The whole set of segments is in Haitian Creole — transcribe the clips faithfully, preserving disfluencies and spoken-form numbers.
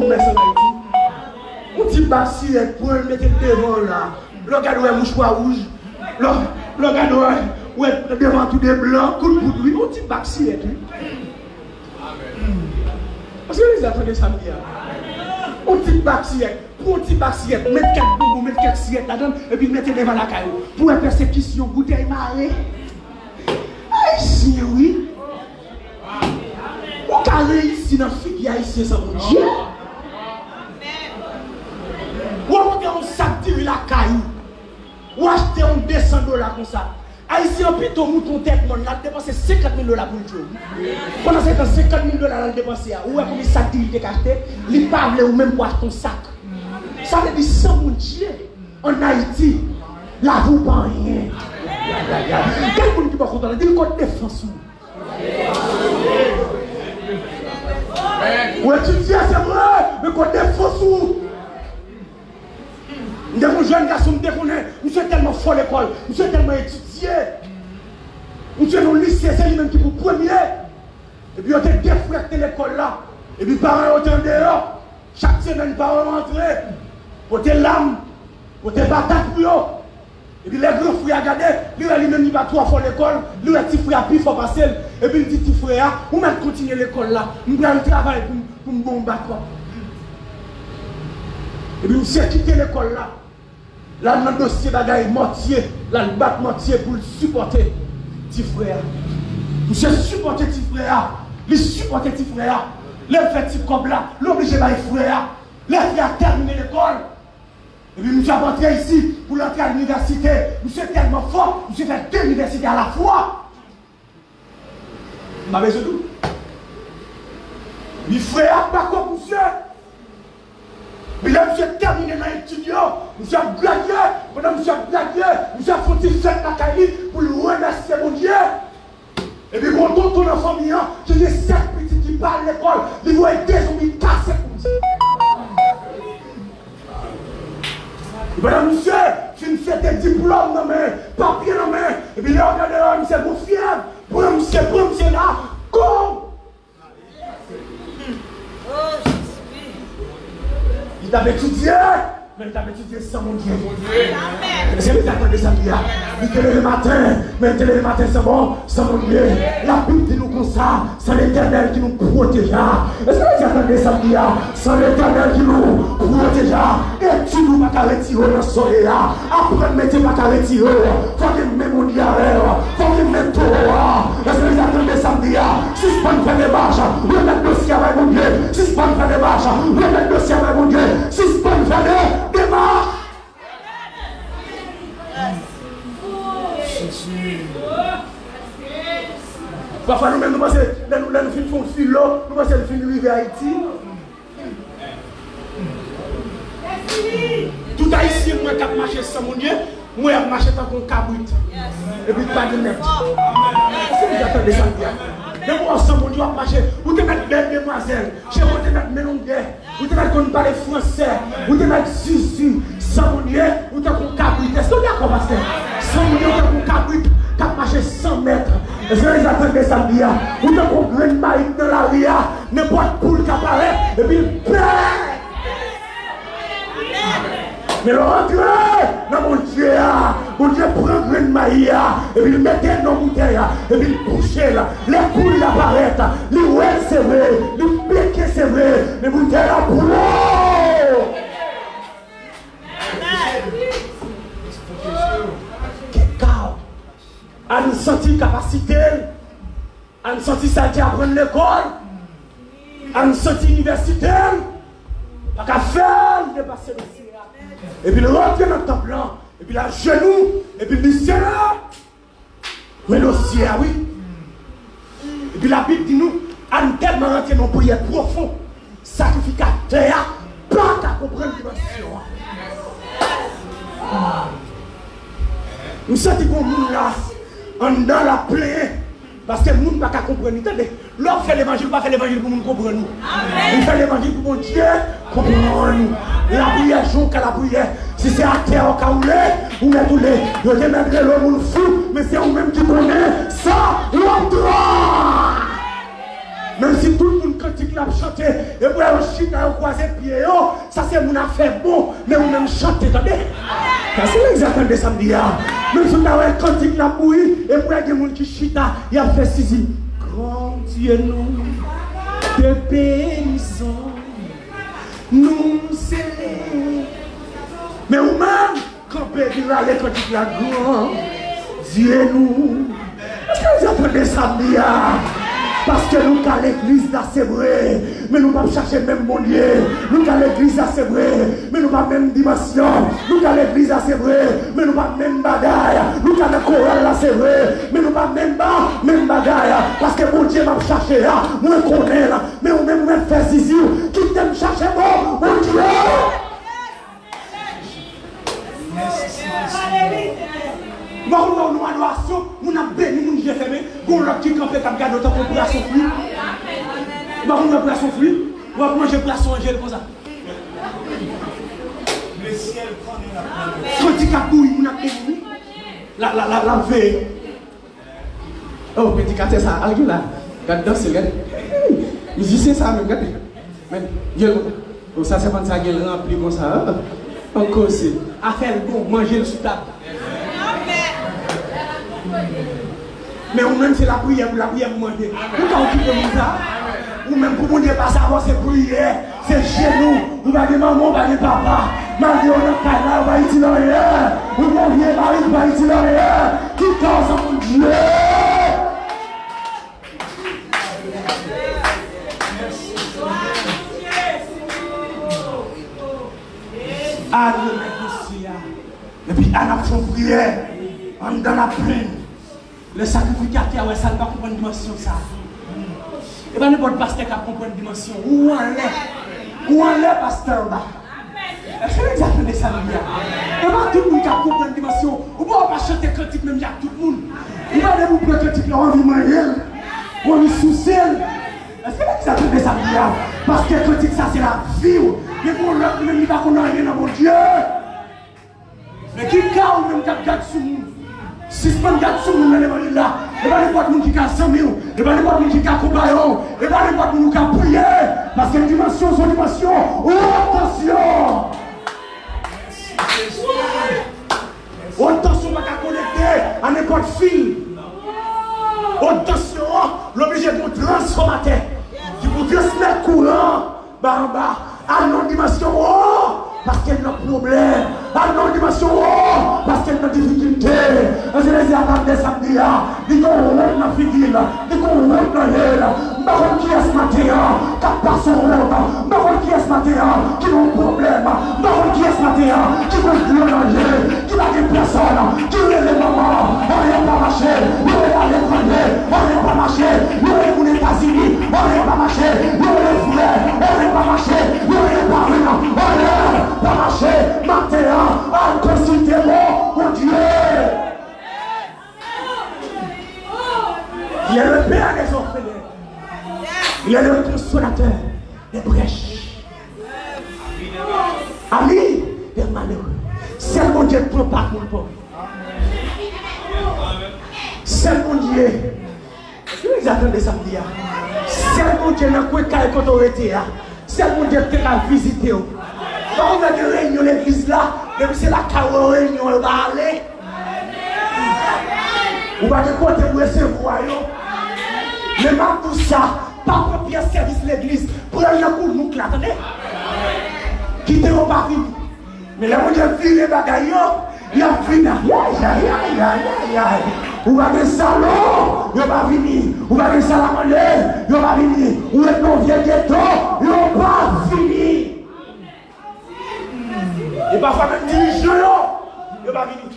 Mès an Ayiti. Yon ti bak siyèt, pran l, mete l devan w la. Lè w gade, w wè mouchwa wouj. Lè w, lè w gade, w wè, w wè devan tou de blan, kout poud, wi. Yon ti bak siyèt, wi. Èske legliz la tande sa m di a? Yon ti bak siyèt. Pran yon ti bak siyèt, met kèk bonbon, met kèk siyèt ladan l, epi l mete devan lakay ou. Pou w wè pèsekisyon, boutèy mare. Ayisyen, wi. Ou ka reyisi nan figi Ayisyen san Bondye. Ou rankontre yon sak diri lakay ou. Ou achte yon de san dola konsa. Ayisyen an pito moute yon tèt mòn, l al depanse senkant mil dola pou l tchwe w. Pandan se tan, senkant mil dola l al depanse a, ou wè konbyen sak diri li te ka achte? Li pa vle ou menm pou achte yon sak. Sa vle di, san Bondye, ann Ayiti, lavi w pa anyen. Gen moun ki pa kontan, di l kot defans ou. Ou etidye, se vre, men kot defans ou? M te gen yon jèn gason, m te konnen, misye tèlman fò lekòl, misye tèlman etidye. Misye nan lise, se li menm ki pou premye. Epi yo te defrèkte lekòl la. Epi paran yo te andeyò. Chak semèn, paran yo antre, pote lam, pote patat pou yo. Epi lè gran frè a gade, li wè li menm li pa twò fò lekòl, li wè ti frè a pi fò pase l. Epi l di ti frè a, ou mèt kontinye lekòl la, m pral travay pou m, pou m ba w yon bakòp. Epi misye kite lekòl la, l al nan dosye bagay mòtye, l al bat mòtye pou l sipòte ti frè a. Misye sipòte ti frè a, li sipòte ti frè a. Lè l fè ti kòb la, l oblije bay frè a. Lè frè a tèmine lekòl, epi misye ap antre isit pou l antre a linivèsite. Misye tèlman fò, misye fè de linivèsite alafwa. M pa bezwen di w. Epi frè a ap bakòp misye. Epi lè misye tèmine nan etid yo, misye ap gradye. Pandan misye ap gradye, misye ap fè yon ti fèt lakay li pou l remèsye Bondye. Epi gon tonton nan fanmi an ki gen sèt pitit ki pa al lekòl, li voye de zonbi kase pou misye. Epi pandan misye fin fete diplòm nan men, papye nan men, epi lè yo gade yo, misye gon fyèv, pran misye, pran misye la, kou! Li t ap etidye, men li t ap etidye san Bondye. Èske legliz la tande sa m di a? Li te leve maten, men li te leve maten san bon, san Bondye. Labib di nou konsa, se Letènèl ki nou pwoteja. Èske legliz la tande sa m di a? Se Letènèl ki nou pwoteja. Etid ou pa ka retire w nan soyè a. Aprann metye pa ka retire w. Fò gen men Bondye avè w. Fò gen men towo a. Èske legliz la tande sa m di a? Sispann fè demach. Remèt dosye a bay Bondye. Sispann fè demach. Remèt dosye a bay Bondye. Sispann fè de, demach. Pafwa nou menm nou panse, lè nou, lè nou fin fè yon filo, nou panse nou fin rive Ayiti. Tout Ayisyen m wè k ap mache san Bondye, m wè y ap mache tankou yon kabrit. Epi pa gen mèt. Èske nou deja tande sa m di a? Depi w san Bondye w ap mache, ou te mèt bèl demwazèl, cheve w te mèt men longè, ou te mèt konn pale fransè, ou te mèt zizi, san Bondye, ou tankou yon kabrit. Èske w dakò, pastè? San Bondye, ou tankou yon kabrit k ap mache san mèt. Èske legliz la tande sa m di a? Ou tankou yon grenn mayi nan lari a, nenpòt poul ka parèt, epi l pè. Men lè w antre nan Bondye a, Bondye pran grenn mayi a, epi l mete l nan boutèy la, epi l bouche l. Lè poul la parèt, li wè l se vre, li peke se vre, men boutèy la pwòp. Kèk ka, ann santi kapasite l, ann santi sa l te aprann lekòl, ann santi inivèsite l pa ka fè l depase dosye a. Epi l rantre nan tanp lan, epi l ajenou, epi l di, Senyè, men dosye a, wi. Epi Labib di nou, ann tèlman rantre nan yon priyè pwofon, sakrifikatè a pa ka konprann dimansyon an. M santi gon moun la, anndan l ap plenyen, paske moun pa ka konprann li. Tande, lè w ap fè levanjil, ou pa fè levanjil pou moun konprann ou. Ou fè levanjil pou Bondye konprann ou. Lapriyè, jan w ka lapriyè. Si se atè w ka woule, ou mèt woule. Yo te mèt rele w moun fou, men se ou menm ki konnen sa w ap di. Menm si tout moun kantik la ap chante, E pou yo chita, yo kwaze pye yo, sa se moun ap fè bon, men ou menm chante, tande. Sa se egzakteman sa m di a. Menm si w ta wè kantik n ap bouyi, e pou wè gen moun ki chita, y ap fè sizi. Gran Dye nou, de peyizan, nou sele. Men ou menm, kanpe epi rale kantik la, Gran Dye nou. Èske w tande sa m di a? Paske nou ka legliz la, se vre, men nou p ap chache menm Bondye. Nou ka legliz la, se vre, men nou pa menm dimansyon. Nou ka legliz la, se vre, men nou pa menm bagay. Nou ka nan koral la, se vre, men nou pa menm ba, menm bagay. Paske Bondye m ap chache a, mwen konnen l. Men ou menm, ou menm fè zizi w, kite m chache bon Bondye. Mwen konn wè w nan adorasyon, moun ap beni, moun je fèmen, gon lòt ki kanpe k ap gade w tankou pwason fri. Mwen konn wè pwason fri, w ap manje pwason an je l konsa. Kantik ap bouyi, moun ap beni, wi. La, la, la, l ap veye. Oh, predikatè sa, al gen la. Gad danse, gad. Mizisyen sa menm, gade. Men, gen, oh, sa sèmant sa gen ranpli konsa, an. An koze. Afè l bon, manje l sou tab. Men ou menm se lapriyè, pou lapriyè pou manje. Ou ka okipe moun sa. Ou menm pou Bondye pase avè w se priyè. Se jenou. Ou pa gen manman, ou pa gen papa. Malgre w nan kay la, ou pa itil anyen. Ou gon vye mari, ou pa itil anyen. Ki kòz Bondye? Al remèt dosye a. Epi al ap fè yon priyè anndan laplenn. Lè sakrifikatè a wè sa, l pa konprann dimansyon sa. E pa nenpòt pastè k ap konprann dimansyon. Ou anlè. Ou anlè, pastè anba. Èske w tande sa m di a? E pa tout moun k ap konprann dimansyon. Ou pa, w pa chante kantik menm jan ak tout moun. Ou pa depi w pran kantik la, w anvi manyen l. W anvi souse l. Èske w tande sa m di a? Paske kantik sa se lavi w. Men pou lòt li menm li pa konn anyen nan Bondye. Men ki ka ou menm k ap gad sou moun? Sispann gad sou moun nan levanjil la. E pa nenpòt moun ki ka zanmi w. E pa nenpòt moun ki ka konpayon w. E pa nenpòt moun ou ka priye. Paske dimansyon se yon dimansyon wot tansyon. Wot tansyon pa ka konekte a nenpòt fil. Wot tansyon an, l oblije gen yon transfòmatè ki pou transmèt kouran. Ba anba, al nan dimansyon wo, paske n nan pwoblèm. Al nan dimansyon wo, paske n nan difikilte. Anjel Jezi a tande sa m di a, li gon wont nan figi l, li gon wont nan je l. M pa konn kiyès maten an k ap pase yon wont. M pa konn kiyès maten an ki nan yon pwoblèm. M pa konn kiyès maten an ki gon dlo nan je. Ki pa gen pèsòn ki rele manman, anyen pa mache, yo rele aletranje, anyen pa mache, yo rele moun Etazini, anyen pa mache, yo rele frè, anyen pa mache, yo rele paran, anyen pa mache. Maten an, al konsilte bon Bondye. Il est le père des orphelins. Il est le consolateur des prêches. Ami des malheureux. Sèl Bondye k pran pa moun pòv. Sèl Bondye. Èske w tande sa m di a? Sèl Bondye nan kwen kay kote w rete a. Sèl Bondye k te ka vizite w. Pa konn gen reyinyon legliz la, depi se lakay ou reyinyon yo pa ale. Ou pa gen kote pou resevwa yo. Men m ap di w sa, pa pran pyès sèvis legliz, pran l nan kounouk la, tande? Kite yo pa vini. Men lè Bondye vire bagay yo, y ap vini. Ayayayayayay. Ou pa gen salon, yo pa vini. Ou pa gen salamande, yo pa vini. Ou ret nan vye geto, yo pa vini. E pafwa menm dirijan yo, yo pa vini.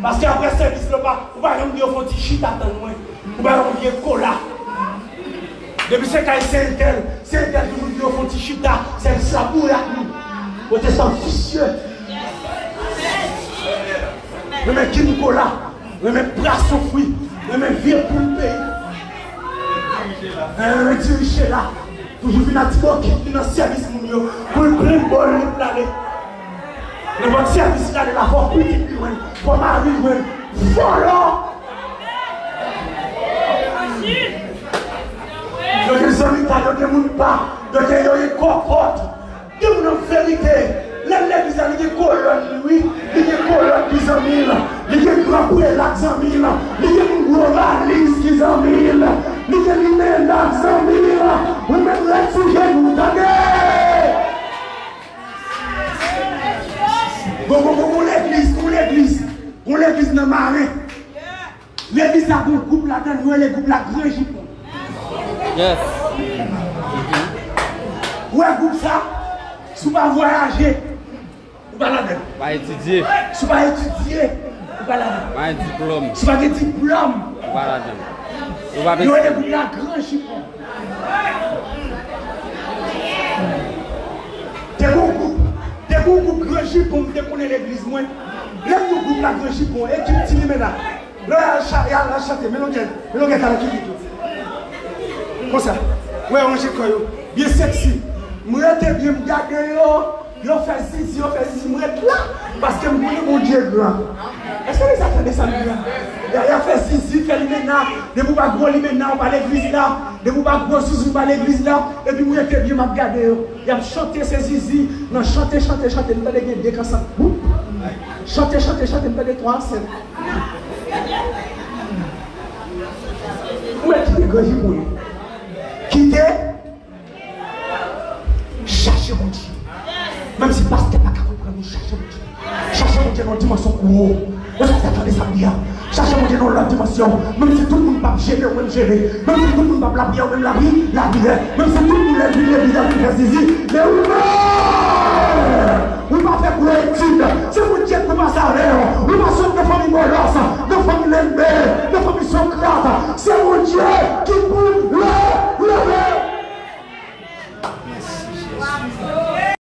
Paske apre sèvis la, ou pa, ou pa janm di yo fè yon ti chita tann mwen. Ou pa yon vye kola. Depi se kay se entèl, se entèl toujou di yo fè yon ti chita, sèvis la boure ak moun. Kote sa visye. Renmen kin kola, renmen pwason fri, renmen vye poul peyi. Renmen diriche la. Toujou vin ak ti bokit li nan sèvis moun yo. Pou l plen bòl li pou l ale. Nenpòt sèvis li ale la, fò pitit li jwenn, fò mari l jwenn. Vòlò! Yo gen zanmi ta, yo gen moun pa. Yo te yo ye kòkòt. Gen moun an verite. Lè l legliz la, li gen kolòn li, wi. Li gen kolòn ki zanmi l. Li gen gran prela k zanmi l. Li gen moun gwo valiz ki zanmi l. Li gen limena k zanmi l. Ou menm ret sou jenou, tande! Gon, gon, gon, gon legliz, gon legliz. Gon legliz nan Maren. Legliz la gon gwoup ladan l, yo rele gwoup la Gran Jipon. Yes. Ou wè gwoup sa, si w pa vwayaje, ou pa ladan l. Pa etidye. Si w pa etidye, ou pa ladan l. Pa gen diplòm. Si w pa gen diplòm, ou pa ladan l. Ou pa yo rele gwoup la Gran Jipon. Te gon gwoup, te gon gwoup Gran Jipon, m te konnen legliz mwen. Lè m di w gwoup la Gran Jipon, ekip Ti Limena. Lè y al cha-, y al chante, men longè, men longè talè ki vit yo. Konsa. Wè, ranje kò yo. Byen sèksi. M rete byen, m gade yo. Yo fè zizi, yo fè zizi. M ret la. Paske m konnen Bondye gran. Èske nou sa tande sa m di a? Y a, y a fè zizi, fè limena. Depi w pa gwo limena, w pa legliz la. Depi w pa gwo zizi, w pa legliz la. Epi m rete byen, m ap gade yo. Y ap chante se zizi. Nan chante, chante, chante. Nou tande gen de kansan. Chante, chante, chante. M tande twa ansent. Ou mèt kite Gran Jipon yo. Kite. Chache Bondye. Menm si pastè pa ka konprann ou, chache Bondye. Chache Bondye nan yon dimansyon kou wo. Èske sa tande sa m di a? Chache Bondye nan yon lòt dimansyon. Menm si tout moun p ap jene, ou menm jene. Menm si tout moun p ap lapriyè, ou menm lapri-, lapriyè. Menm si tout moun lè vin legliz la vin fè zizi, men ou menm, ou pa fè gwo etid. Se Bondye k pou pase avè w. Ou pa sot nan fanmi Bòlòs, nan fanmi Lenbe, nan fanmi Sokrat. Se Bondye ki pou leve.